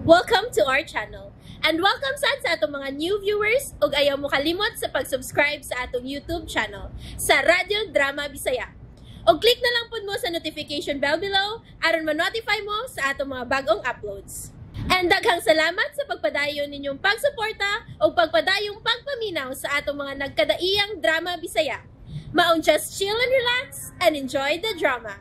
Welcome to our channel. And welcome sad sa atong mga new viewers ug ayaw mo kalimot sa pag-subscribe sa atong YouTube channel sa Radyo Drama Bisaya. Og click na lang pud mo sa notification bell below aron ma-notify mo sa atong mga bagong uploads. And daghang salamat sa pagpadayon ninyong pagsuporta ug pagpadayong pagpaminaw sa atong mga nagkadaiyang drama Bisaya. Maong just chill and relax and enjoy the drama.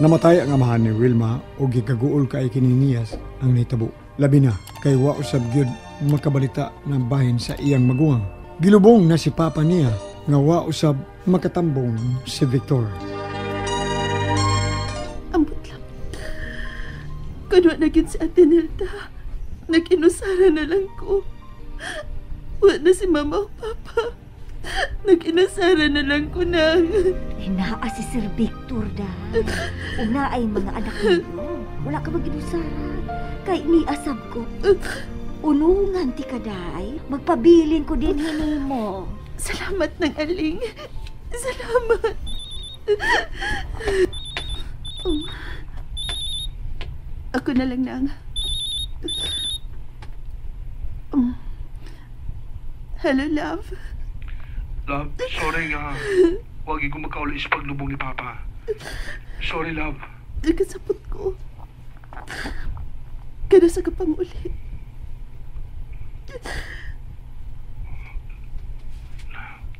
Namatay ang amahan ni Wilma o gikaguol kay kini niyas ang nahitabo. Labi na kay wa usab gyud makabalita ng bahin sa iyang maguwang. Gilubong na si papa niya nga wa usab makatambong si Victor. Ambot lang. Kun wa na gyud si Ate Nilda, nag-inusara na lang ko. Wa na si Mama o Papa. Nag-inusara na lang ko nang. Naa si Sir Victor da. Ug naay mga anak ninyo. Wala ka mag-inusara. Kay niasab ko. Unungan ti ka day. Magpabilin ko din hinimo. Salamat ng aling. Salamat. Oh. Ako na lang nang. Hello, love. Love, sorry nga. Huwag ko makauli sa paglubong ni Papa. Sorry, love. Nagkasapot ko. Kada sa kapamuli.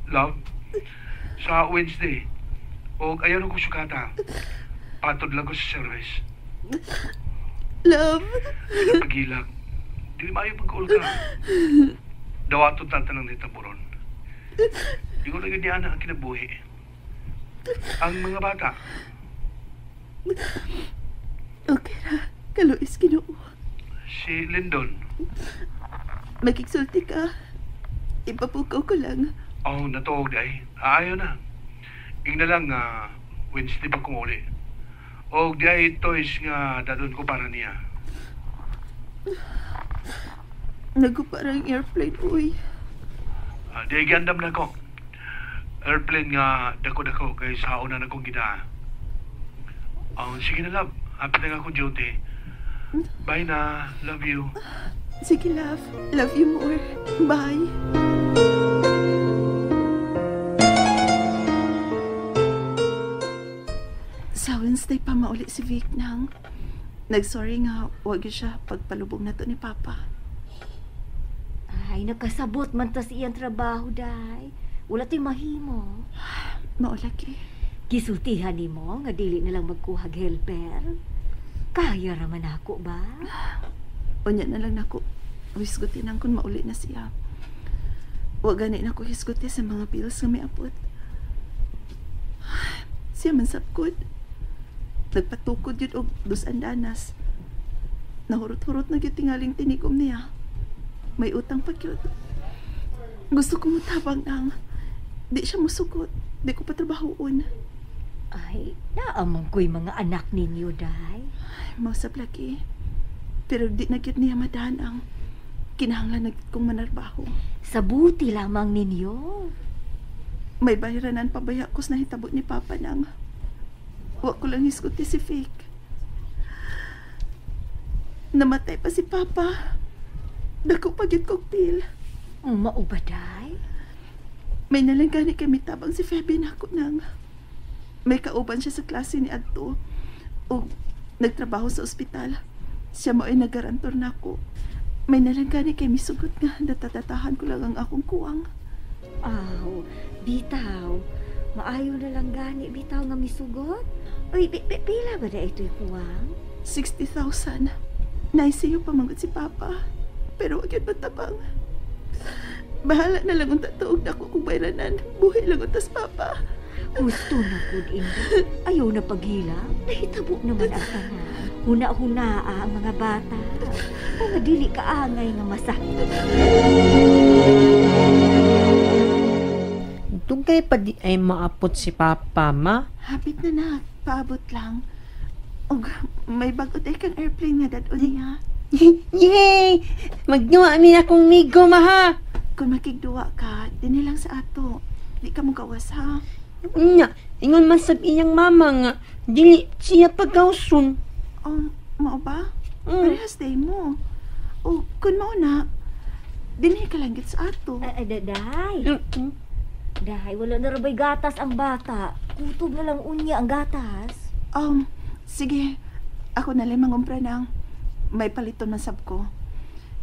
Love, sa Wednesday, og ayaw na ko sukata. Patod lang ko sa service. Love. Sa pagilak, di maayo pagkaul ka. Dawaton tatanang ni Taburon. Di ko na yun niya ang kinabuhi. Ang mga bata. Okay ra, kaluis Ginoo. Si Lindon. Magigsulti ka. Ipapukaw ko lang. Oh, natuog day. Ayaw na. Ing na lang nga Wednesday pa kong uli. Og di ay toys nga dadon ko para niya. Nagkuparang airplane, uy. Di ay gandam na ko. Airplane nga dako-dako kay sa una na kong gida. Oh, sige na, love. Happy na nga akong duty. Bye na. Love you. Sige, love. Love you more. Bye. Sa Wednesday pa mauli si Vic nang. Nag-sorry nga, wag siya pagpalubong na to ni Papa. Ay, nakasabot man ta sa iyang trabaho, day. Wala to'y mahimo. Maulaki. Gisultihan nimo nga dili na lang magkuhag helper. Kaya raman ako ba? Unya na lang nako. Hisgutin ang kun mauli na siya. Wa gani nako hisguti sa mga bills nga miabot. Siya man sabkod. Nagpatukod yun og dos andanas. Nahurot-hurot na gyud tingaling tinigom niya. May utang pa gyud. Gusto ko mutabang nang. Di siya musugot. Di ko patrabahoon. Ay, naamang ko'y mga anak ninyo, day. Ay, mausap lagi. Pero di na gyud niya madahan ang kinahanglan na gyud kong manarbaho. Sa buti lamang ninyo. May bayranan pabaya ko sa nahitabo ni Papa nang. Wa ko lang hisguti si Fake. Namatay pa si Papa. Dako pa gyud kog bill. Mao ba, day? May nalanggani kami tabang si Feby nako nang. May kauban siya sa klase ni Adto. O nagtrabaho sa ospital. Siya mo ay nagarantor nako. May nalanggani kay misugot nga natatatahan ko lang ang akong kuwang. Aw, bitaw. Maayo na lang gani bitaw nga misugot. Uy, pila ba na ito'y kuwang? 60,000. Naisiyo pamanggot si Papa. Pero wag yun matabang. Bahala na lang ang tataog na ako kung bayranan. Buhay lang ang tas Papa. Gusto na gud, Inday. Ayaw na paghila. Nahitabo naman ang tanan. Huna-hunaa ang mga bata. O nga dili kaangay nga masakit. Dugay pa di ay maapot si Papa, ma. Hapit na na. Paabot lang. Og may bago tayo kang airplane nga dad-o niya. Yay! Magduwa mi akong migo, ma, ha? Kung makigduwa ka, dinhi lang sa ato. Di ka mugawas, ha? Unya, ingon man sab iyang mama nga, dili siya pagkausun. Oh, mao ba? Mm. Parehas day mo. O kun mao na, dinhi ka lang gid sa ato. Ay, day. Day, wala na rabay gatas ang bata. Kutob na lang unya ang gatas. Sige. Ako na lang mangumpra nang may paliton man sab ko.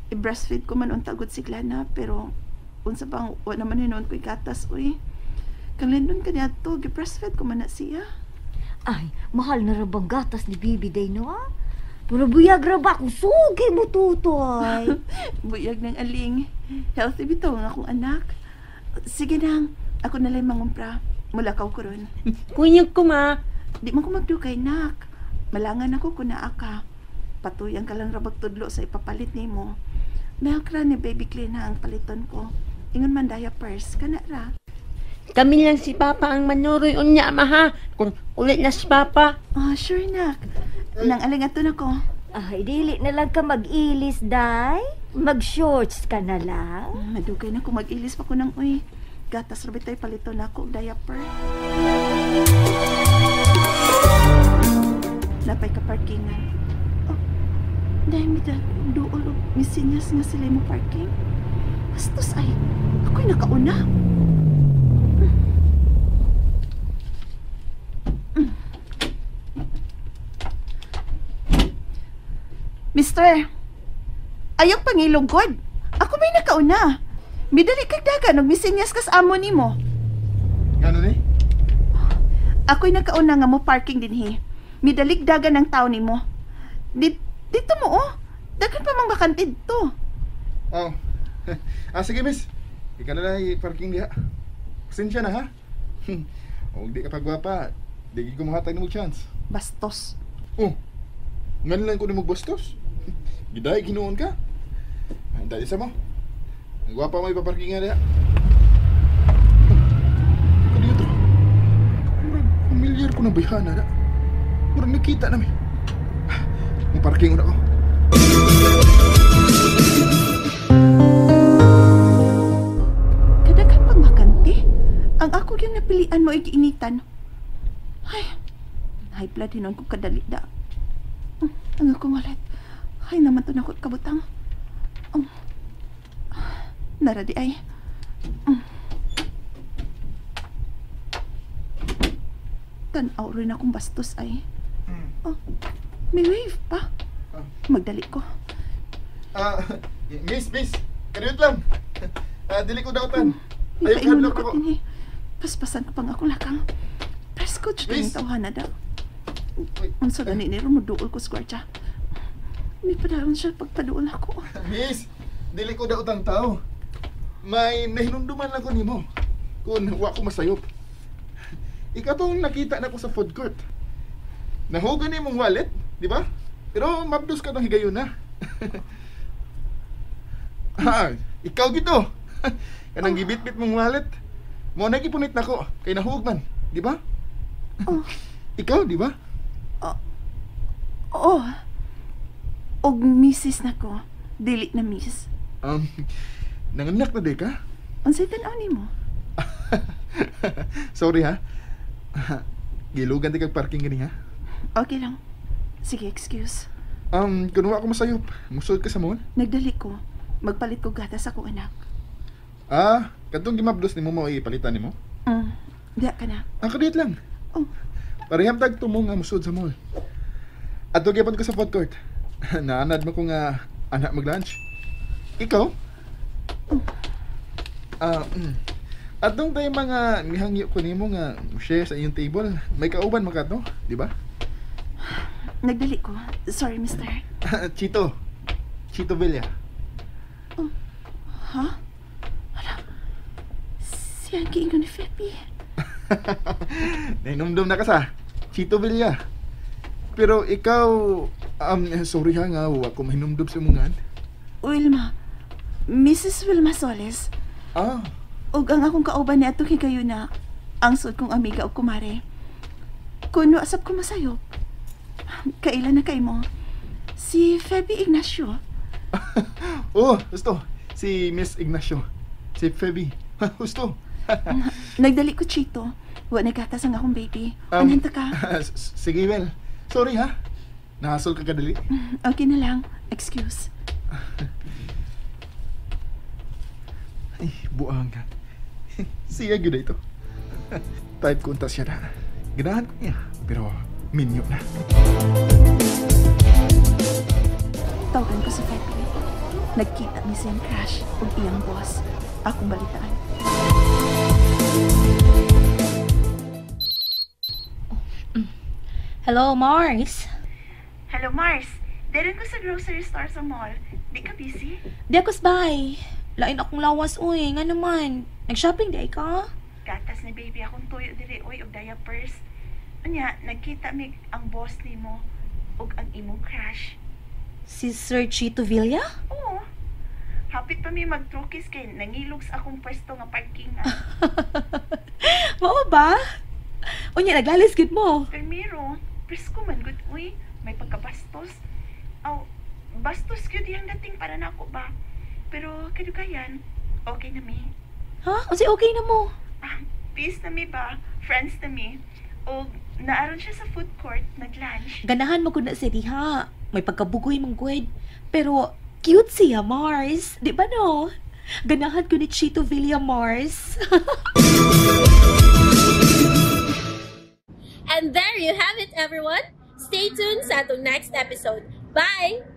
I-breastfeed ko man unta gud si Glana, pero unsa bang wa naman hinuon ko'y gatas, uy. Kang Lindon kaniya to, gi-breastfeed ko man na siya. Ay, mahal na rabang gatas ni Bibi day, no? Pero buyag ra ba kung sugi mo tutoy? Buyag ng aling. Healthy bitaw ang akong anak. Sige nang, ako na lang mangumpra. Mulakaw ko ron. Kunyag ko, ma. Di man ko magdugay, nak. Malangan ako kung naa ka. Patuyan ka lang rabag tudlo sa ipapalit nimo. Milk ra ni Baby Clean ang paliton ko. Ingon man diapers, kana ra. Kami lang si Papa ang manuroy unya, ma, ha? Kung ulit na si Papa. Oh, sure, nak. Nang aling ato na ko. Ay, dili na lang ka mag-ilis, day. Mag-shorts ka na lang. Madugay na ko mag-ilis pa ko ng uy. Gatas ra bitay paliton nako og diaper. Napay ka parkingan. Oh, dahil mi duol og misinyas nga sila mo parking. Bastos ay, ako'y nakauna. Mister, ayaw pangilugod. Ako may nakauna. Midali kag dagan og misinyas kas amo nimo. Ngano ni? Ako'y nakauna nga mo parking dinhi. Midalig dagan ang tao nimo. Dito mo oh. Dagan pa mang bakante dito. Oh. Sige miss. Ikaw na lang i-parking diha. Pasensya na ha. Og di ka pagwapa, di gid ko mahatag nimo chance. Bastos. Oh. Ngano lang ko nimo bastos? Giday ginuon ka. Ay, dali sa mo. Ang gwapa mo ipaparking nga diha. Kaniyo to? Murag familiar ko na bayhana na. Murag nakita nami. Mo parking una ko. Kadaghan pang bakante. Ang ako yung napilian mo ay giinitan. Ay, high blood hinon ko kadali da. Ang akong wallet. Ay, naman to nakot kabutang. Naradi ay. Tanaw rin akong bastos ay. Oh, may wave pa. Magdali ko. Miss, kaniyot lang. Dili ko dautan. May paingon ako din eh. Paspasan ko pang akong lakang. Press ko dyan yung tawhana daw. Unsa gani ni rumuduol ko sa gwardya. May padayon siya pagpaduol ako. Miss, dili ko dautang tao. May nahinumduman lang ko nimo. Kung wa ko masayop. Ikaw tong nakita na ko sa food court. Nahugan ni mong wallet, di ba? Pero mabdos ka ng higayon na. Ikaw gito. Kanang gibitbit mong wallet. Mo na gipunit nako kay nahuog man, di ba? Oh. Ikaw, di ba? Oo. Oh. Og misis nako, dili na miss. Nanganak na di ka? Unsay tan-aw nimo? Sorry ha. Gilugan di kag parking gani ha. Okay lang. Sige, excuse. Kun wa ko masayop, musod ka sa mall? Nagdali ko. Magpalit ko gatas akong anak. Kadtong gimabdos nimo mao ipalitan nimo? Diya ka na. Kadiyot lang. Oh. Pareham tag tumo nga musod sa mall. Adto gyapon ko sa food court. Naanad mo ko nga anak mag-lunch. Ikaw? Atong tayo mga nihangyo ko nimo nga share sa inyong table. May kauban man ka to, di ba? Nagdali ko. Sorry, mister. Chito. Chito Villa. Oh. Ha? Hala. Siya ang giingon ni Fepi. Nainumdum na ka sa Chito Villa. Pero ikaw, sorry ha nga, wa ko mahinumdum sa imongan. Wilma. Mrs. Wilma Solis. Ah. Ug ang akong kauban ni atong higayuna, ang sud kong amiga og kumare. Kuno asap ko masayop. Kailan na kay mo? Si Feby Ignacio. Oh, gusto. Si Miss Ignacio. Si Feby. Gusto. Nagdali ko, Chito. Wa nagatas ang akong baby. Unhanta ka. Sige, Well. Sorry ha. Nahasol ka kadali. Okay na lang. Excuse. Ay, buang ka. Siya gyud ito. Type ko unta siya na. Ganahan ko niya, pero minyo na. Tawagan ko si Feby. Nagkita mi siyang crush ug iyang boss. Akong balitaan. Hello, Mars. Hello, Mars. Deren ko sa grocery store sa mall. Di ka busy? Di ako sbay. Lain akong lawas, uy. Nga naman. Nag-shopping di ay ka? Gatas ni baby akong tuyo diri oy og diapers. Unya, nagkita mi ang boss nimo ug ang imong crush. Si Sir Chito Villa? Oo. Hapit pa mi magtrukis kay nangilog sa akong pwesto nga parking nga. Mao ba? Unya, naglalis gid mo. Primero, presko man gud uy, may pagkabastos. Aw, bastos gyud iyang dating para nako ba. Pero kadugayan, okay na mi. Ha? Unsay okay na mo? Ah, peace na mi ba? Friends na mi. O naaron siya sa food court, nag-lunch. Ganahan mo gud na si diha. May pagkabugoy man gud. Pero cute siya, Mars. Di ba no? Ganahan ko ni Chito Villa, Mars. And there you have it, everyone. Stay tuned sa atong next episode. Bye!